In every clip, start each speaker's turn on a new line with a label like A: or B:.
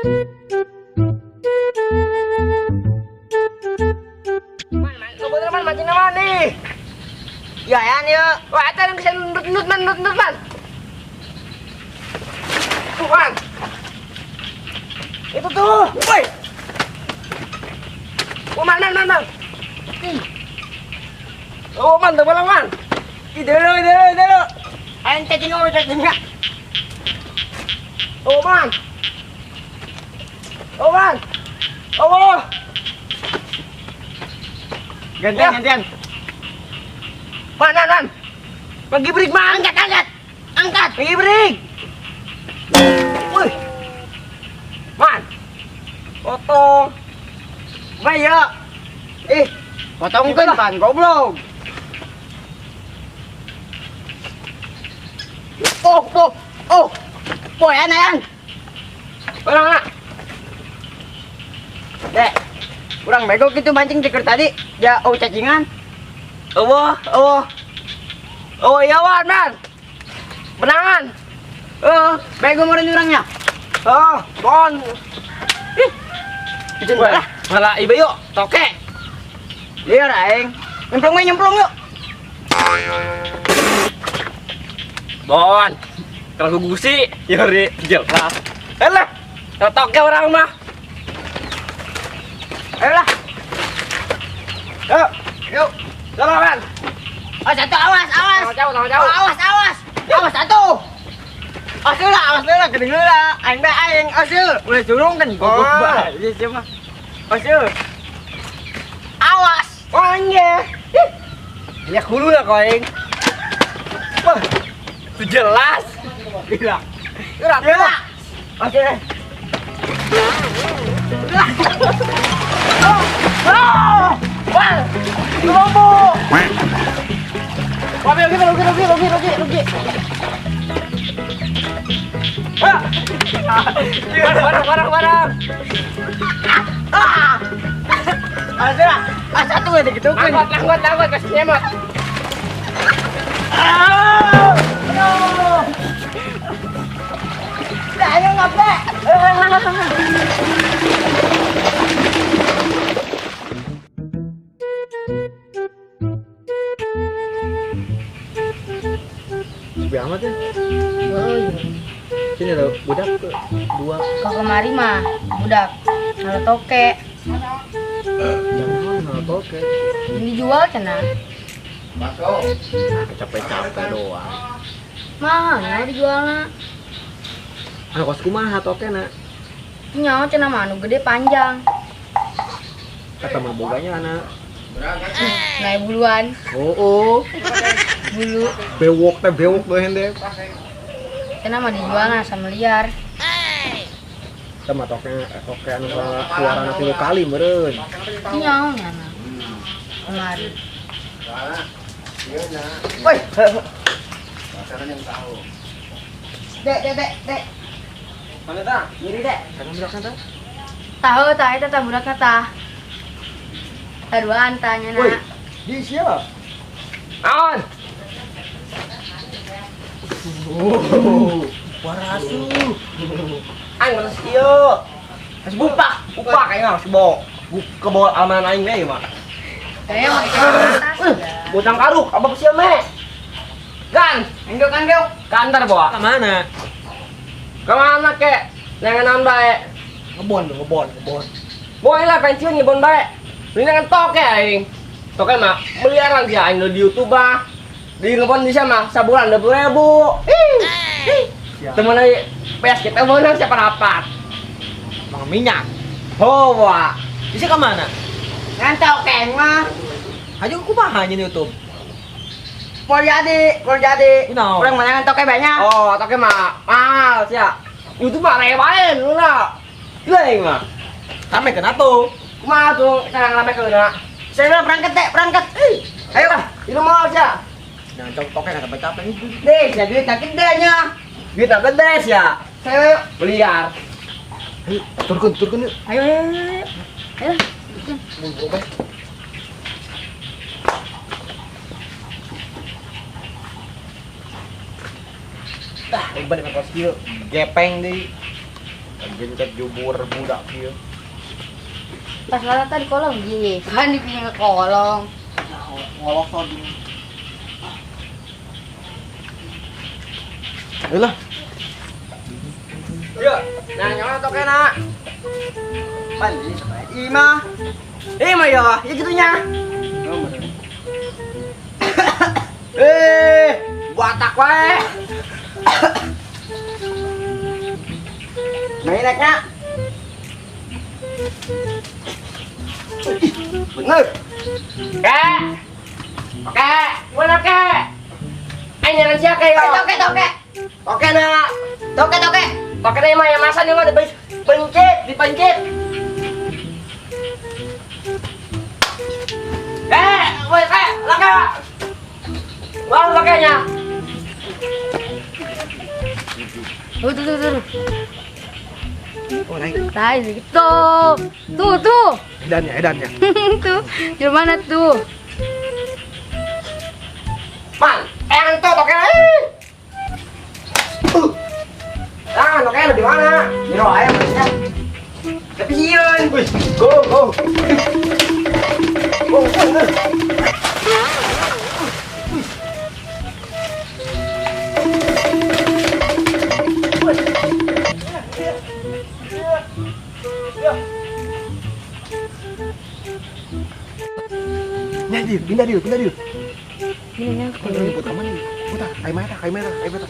A: Man, man, bener man, mancing man nih.
B: Ya ya nih.
A: Wah, eta yang bisa nundut-nundut man, nundut-nundut man. Tuh, man. Itu tuh. Woi. Oh, man, man, man, man. Oh, man, tuh bolang, man.
B: Ih, dulu, dulu, dulu. Aing cacing ngomong cacing ya.
A: Oh, man. Oh, man. Oh.
B: Gantian, gantian.
A: Man, man, man. Magibrik, man.
B: Angkat, angkat. Angkat.
A: Magibrik. Wih. Man. Potong.
B: Baik ya. Ih, potongkeun pan goblok. Oh, oh, oh. Poean ayan.
A: Orang nak.
B: Dek. Kurang bego gitu mancing tiker tadi. Ya, oh cacingan.
A: Oh, oh. Oh, iya, man, man. Benangan.
B: Oh, bego meureun urangnya.
A: Oh, bon.
B: Ih. Izin lah.
A: Malah ibu yuk, toke.
B: Liar aing. Nyemplung we, nyemplung yuk.
A: Bon. Kalau gusi, yori jelas. Elah, kalau toke orang mah.
B: Ayolah.
A: Yuk,
B: Yuk.
A: jalan, man.
B: Oh, satu awas, awas.
A: Sama jauh, sama jauh.
B: Oh, awas, awas. Awas satu. Awas heula, awas heula, geuning heula. Aing bae aing, awas heula. Ulah curung kan goblok
A: Oh.
B: bae. Ieu sia mah. Awas heula. Awas.
A: Oh, iya.
B: Ya hulu lah kau aing.
A: Wah, itu jelas.
B: Gila.
A: Ura,
B: Gila. Awas heula.
A: Oh, wah, lombo. Wah, rugi, rugi, rugi, rugi, rugi, rugi. Ah. Barang, barang, barang.
B: Ah. Awas heula. Ah, satu we digitukeun.
A: Angkot, angkot, angkot, kasih nyemot.
B: Ah. Aduh. Dah, ayo ngape?
C: Sepi amat ya.
D: Oh iya.
C: Sini loh, budak dua.
D: Kalau kemari mah budak kalau toke
C: Jangan malah toke.
D: ini dijual cenah.
C: Capek-capek doang.
D: Mahal nya dijualna.
C: Ah, kos kumaha toke na?
D: Nyawa cenah mah anu gede panjang.
C: Kata mah boganya anak.
D: Naik buluan,
C: Oh, oh.
D: bulu.
C: Bewok teh bewok tuh hende.
D: Cenah mah dijualna sama liar.
C: Sama toke toke anu suara 3 kali meureun.
D: Nyawa nya mah. Kemari.
B: Woi. Dek, dek, dek, dek.
A: Mana tah?
B: Nyeri dek.
C: Kana budakna teh?
D: Tahu tah eta tah budakna tah. Taruhan tanya
C: Woi,
D: na.
C: di siapa?
A: Aon.
C: Oh, warasu.
A: Aing mana ieu? Masih bupak, bupak aing mah masih bawa. Ke bawah almanan aing we mah.
D: Kayaknya mau atas.
A: Botang karuk, apa sih me? Gan,
B: Angguk, angguk.
A: kantar bawa.
C: Ke mana?
A: Ke mana kek? Nengan naon bae?
C: Ngebon, ngebon, ngebon.
A: Boleh lah pensiun ngebon bae. Ini nengan toke aing. Toke mah miliaran dia aing di YouTube ah. Di ngebon bisa mah sabulan 20.000. Ih. Temen aing PS kita menang siapa rapat.
C: Mang minyak.
A: Oh, wah.
C: Bisa ke mana?
B: Ngantok keng mah.
C: Ayo kumaha nyen YouTube?
B: Mau jadi, mau jadi.
C: Kunaon?
B: Kurang mana ngantok banyak.
A: Oh, toke mah mahal sia. YouTube mah rewain lu lah. Gila aing mah.
C: Rame kenapa tuh?
A: Kumaha tuh cara ngerame keuna?
B: Saya bilang berangkat dek, berangkat.
A: Ayo lah, itu mau sia.
C: Jangan cok toke kata capek nih.
B: Deh, saya duit tak gede nya.
A: Duit tak gede sia.
B: Saya yuk.
A: Beliar.
C: Ayo, turun, turun yuk.
D: Ayo ayo ayo. Ayo.
C: Dah, ribet dengan kos kieu. Gepeng deui. Gencet jubur budak kieu.
D: Pas lala tadi kolong ye. Kan di pinggir kolong.
B: Ngolok tadi.
C: Ayolah.
A: Yuk, nah nyawa toke nak.
B: Balik sama Ima. Ima ya, ya gitunya.
A: Eh, batak wae.
B: Nah, ini naiknya. Bener.
A: Kek. Oke, mana kek? Ayo nyaran siapa ya?
D: Toke toke.
A: Oke nak.
D: Toke toke.
A: Toke na mah yang masa nih mah pencet, dipencet. Kek, woi kek, laka. Wah, tokenya.
D: Tuh tuh tuh tuh.
C: Oh, naik.
D: Tai gitu. Tuh tuh.
C: Edannya, edannya.
D: Tuh, di mana tuh?
A: Man, ento toke. Ah, toke di mana?
B: Jero ayam maksudnya. Tapi sieun.
C: Wih, go go. Go, go. Pindah dia, pindah dia, pindah dia.
D: Ini
C: Kau nyebut ke mana nih? Putar, air merah, air merah, air merah.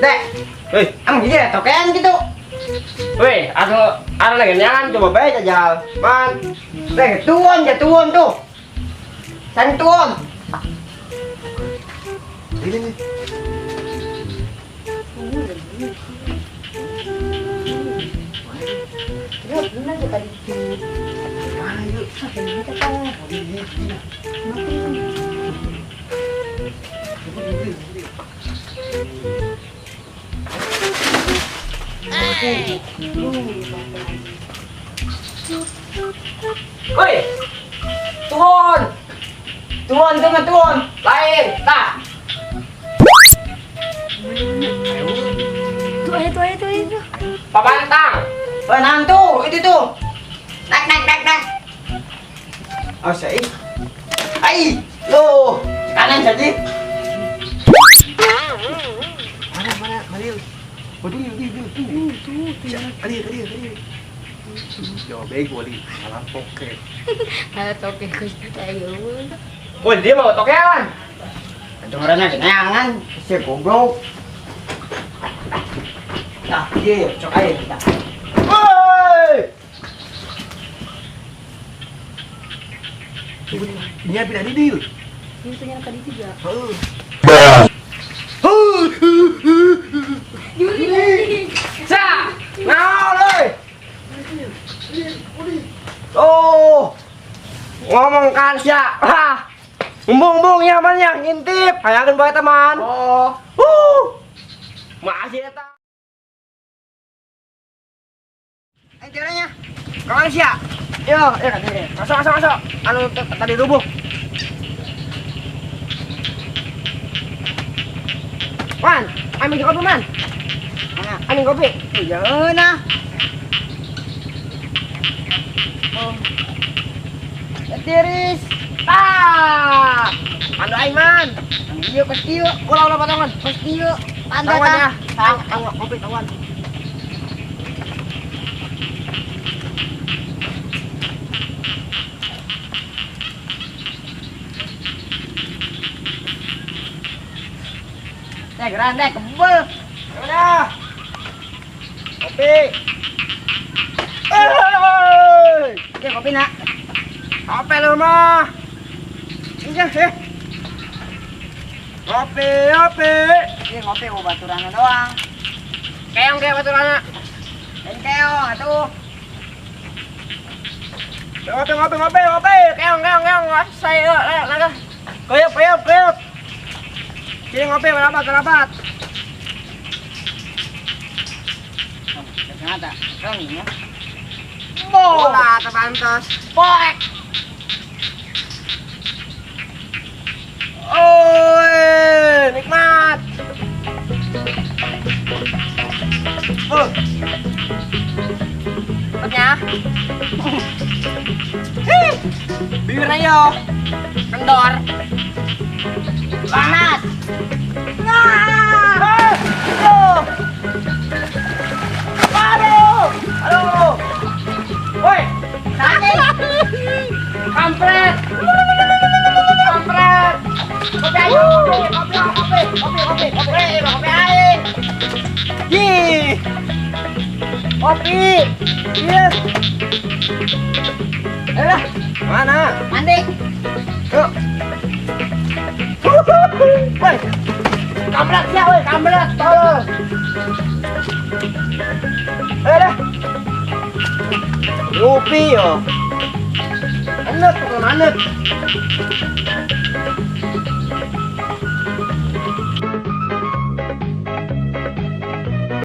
B: Dek,
A: Woi,
B: am gitu ya, tokean gitu.
A: woi, aku ada lagi nyangan coba baik aja. Man,
B: Dek, tuon ya tuon tuh. San tuon.
C: Ini nih.
D: Benar tuh tadi.
C: Mana yuk?
A: Woi. Turun.
B: Tuon tuh mah tuon.
A: Lain, tah.
D: Tuh ayo tuh ayo tuh ayo.
A: Papantang.
B: Oh, nah tuh, itu tuh. Naik naik naik naik. Oh, saya. Ai, loh, kanan jadi.
C: Mana mana mana? Oh, tuh, tuh, tuh, tuh, tuh, tuh. Kali, kali, kali. Jawab bego li, malah toke.
D: Malah toke kus kita ayo.
A: Woi, dia mau tokean.
B: Itu orangnya kenyangan, si goblok. Nah, iya, cok aja kita.
A: Woi.
C: Ini pindah di deal.
D: Ini tuh yang tadi juga.
C: Heeh.
D: Juri.
A: Sa. Naon euy? Oh. Ngomong kan sia. Hah. Embung-embung nyaman ya ngintip. Hayangan bae teman.
B: Oh.
A: Makasih eta.
B: Ayo jalannya.
A: Kawan sia.
B: Yo, ya kan ini.
A: Masuk masuk masuk. Anu tadi rubuh. Man, ambil kopi man.
B: Mana?
A: Ambil kopi.
B: Iya, nah. Oh. Tiris.
A: Ah. Pandu aing man.
B: Iya, pasti yuk.
A: Ulah ulah potongan.
B: Pasti yuk. Tanda
A: Tawan ya.
B: tang.
A: Tang, kopi tawan.
B: Dek, geran dek, kebel.
A: Udah. Kopi. Eh.
B: Iya, kopi nak.
A: Kopi lu mah. Ini sih. Kopi, kopi.
B: Iya, kopi mau baturana doang.
A: Keong kayak baturana.
B: Dan keong atuh.
A: Ngopi, ngopi, ngopi, ngopi. Keong, keong, keong. Saya, ayo, ayo. Koyop, koyop, koyop. Sini ngopi, merapat, merapat.
B: Ternyata, keong ya.
A: Bola terpantas.
B: Poek.
A: Oi, nikmat.
B: Tuh.
A: Cepetnya. Ih, bibirnya yo. Kendor.
D: Panas.
B: Ah, aduh. Aduh. Aduh.
A: Woi,
D: Sakit.
A: Kampret. Kampret. Kopi ayo, kopi, kopi, kopi, kopi, kopi, kopi, kopi aing.
B: Ih. Kopi. Iya. Eh lah, mana?
D: Mandi.
B: Yuk. Woi. Kampret ya, woi, kampret, tolong. Eh lah. Ngopi yo. Enak, bukan manut.